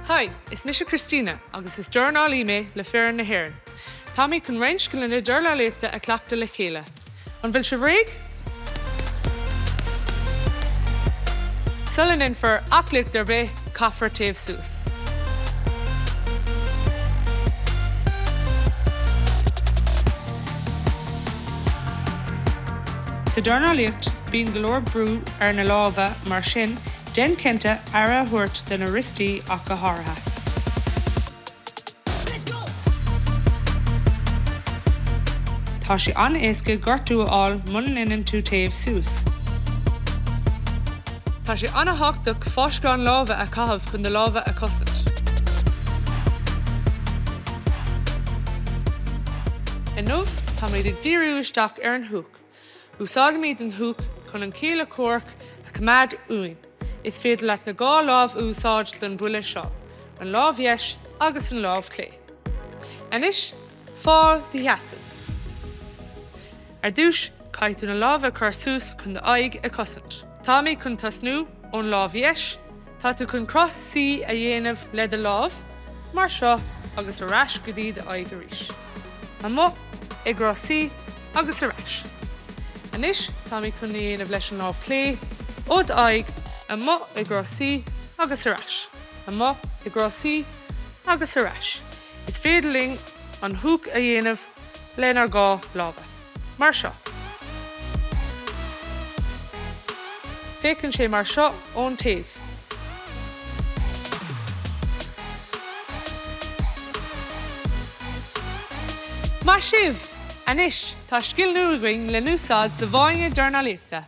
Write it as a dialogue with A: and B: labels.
A: Hi, is mise Christina agus is dornálaí mé le foireann na hÉireann. Táimid chun roinnt scileanna dornálaíochta a chleachtadh le chéile. An bhfuil sibh réidh? Sula ndéanfar aclaíocht ar bith, caithfear téamh suas. Sa dornálaíocht, bíonn go leor brú ar na lámha, mar sin, déan cinnte aire a thabhairt do na riostaí ach go háirithe. Tá sé an-éasca gortú a fháil muna ndéanann tú téamh suas. Tá sé an-thábhachtach fáisceáin láimhe a chaitheamh chun do lámha a chosaint. Inniu, táimid ag díriú isteach ar an húc. Úsáidimid an húc chun an céile comhraic a choimeád uainn. Is féidir leat na dhá lámh a úsáid don bhuille seo, an lámh dheis agus an lámh chlé. Anois, fáil do sheasamh. Ar dtús, caithfidh tú na lámha a chur suas chun d'aghaidh a chosaint. Táimid chun tosnú ón lámh dheis. Tá tú chun cruth C a dhéanamh le do lámh, mar seo, agus ar ais go dtí d'aghaidh arís. Amuigh i gcruth C agus ar ais. Anois táimid chun a dhéanamh leis an lámh chlé, ó d'aghaidh, amuigh i gcruth C agus ar ais. Amuigh i gcruth C agus ar ais. Is féidir linn an húc a dhéanamh lenár dhá lámha. Mar seo. Féachann sé mar seo ón taobh. Maith sibh! Anois, tá scil nua againn le n-úsáid sa bhfáinne dornálaíochta.